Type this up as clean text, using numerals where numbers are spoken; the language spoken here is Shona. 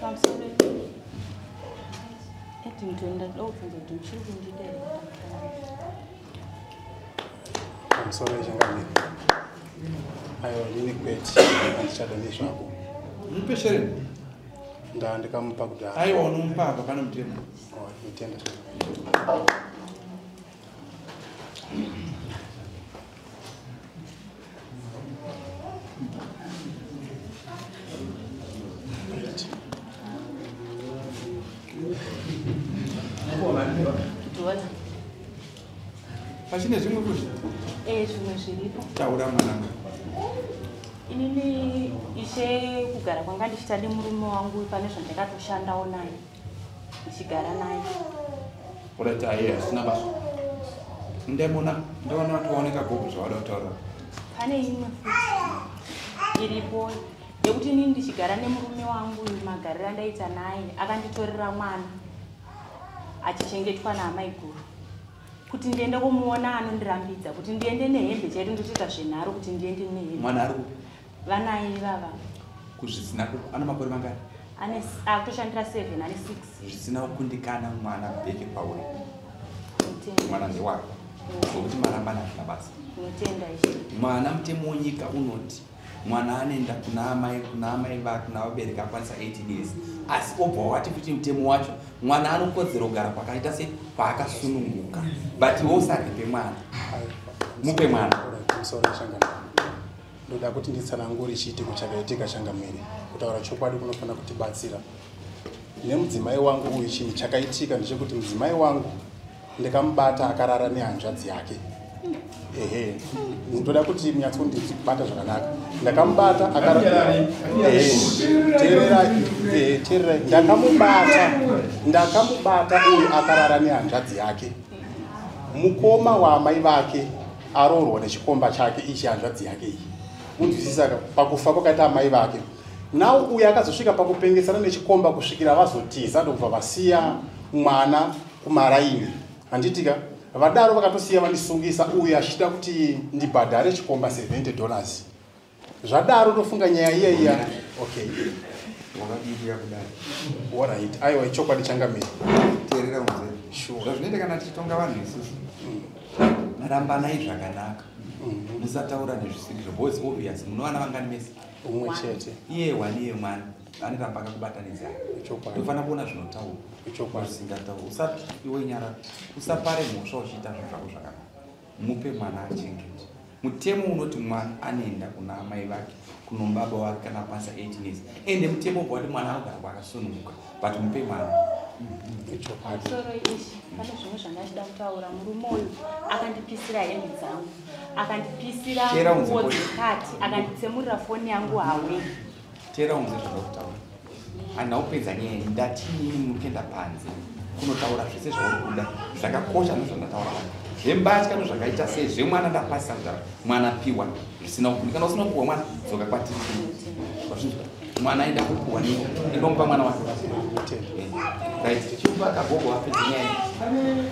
Pamusoro Edington, ndada kubvunza kuti muchiri kundida here? Pamusoro yechangamire. Aiwa, inini kwete, handichada nezvako. Mupe shereni. Ndaa ndikamupa kudhara. Aiwa, unomupa apa pane mutemo. Oh, ndinotenda changamire. Dhola. Pachine zvimwe futi? Eh, zvimwe zviripo. Taura mwanangu. Inini ishe kugara kwanga ndichita nemurume wangu pane zvandakatoshandawo naye. Ndichigara naye. Alright, aye, hasina basa. Ndemona, ndaona kuti waoneka gogo zvawada kutaura. Pane imwe futi iripo yekuti inini ndichigara nemurume wangu uyu magariro andaita naye akanditorera mwana achichengetwa naamaiguru. Kuti ndiende kumuona anondirambidza kuti ndiende nehembe chaiyo ndotoita zvenharo kuti ndiende nehembe. Mwana ari kupi? Vanaye ivava. Kuzvisina ane makore mangani? Ane akutoshandira 7, ane 6. Zvisina kukundikana mwana bheke kwauri. Mwana ndewako. Zvokuti marambana hazvina basa. Ndinotenda ishe. Mwana mutemo wenyika unoti mwana anoenda kuna amai, kuna amai vake, kuna vabereki akwanisa 18 years. Asi obva wati futi mutemo wacho mwana anokodzero kugara kwakaita se paakasununguka. But iwe usaripe mwana. Mupe mwana. Pamusoro changamire. Ndoda kuti nditsanangure chiitiko chakaitika changamire. Kutaura chokwadi kunofanira kutibatsira. Nemudzimai wangu uyu chinhu chakaitika ndechekuti mudzimai wangu ndikamubata akarara nehanzvadzi yake. Ehe, ndoda kuti munyatsondibata zvakanaka. Ndakamubata akarara. Ehe, teererai, ehe, teererai. Ndakamubata uyu akarara nehanzvadzi yake. Mukoma waamai vake aroorwa nechikomba chake ichi hanzvadzi yake iyi. Munzwisisa pakufa kwakaita amai vake. Now uyu akazosvika pakupengesana nechikomba kusvikira vazotiza ndokubva vasiya mwana kumaraini. Handitika vadaro vakatosiya vandisungisa uyu achida kuti ndibhadhare chikomba $70. Zvadaro tofunga nyaya iya iya. Okay. Wakabirira kudai. Alright. Aiwa ichokwadi changamire. Teerera unzeve. Sure. Zvazvinoita kana tichitonga vanhu isusu. Rambanai zvakanaka. Musataura nezvisirizvo because obvious munovana vangani mese? Umwe chete. Iye wani iye mwana anoramba akakubatanidzai. Ichokwadi. Tofanira kuona zvinotaurwa. Ichokwadi. Zvisingataurwa. Usati iwe nyara, usapare mhosva uchiita zvinhu zvako zvakanaka. Mupe mwana achengete. Mutemo unoti mwana anoenda kuna amai vake, kuno baba wake kana akwanisa 18 years. Ende mutemo ubva wati mwana anogara kwakasununguka, but mupe mwana. Ichokwadi. Pamusoro ishi, pane zvimwe zvandachida kutaura. Murume uyu akandipisira hembe dzangu, akandipisira Teera unze nguo body. dzekati, akanditsemurira foni yangu hawe. Teera unze zvandakutaura. Handina kupedza nyaya iyi, ndati inini munokuenda panze kunotaura zvese zvauri kuda, zvakakosha nezvandataura pano. Zvembatya nezvakaita sei, zvemwana ndapasisa kutaura, mwana piwa zvisina kukunda. Kana usina kupiwa mwana, dzoka kwatiri. Wazvinzwa? Mwana aenda kupiwa nini? Ndomupa mwana wake. Right, chipa kagogo apedze nyaya iyi.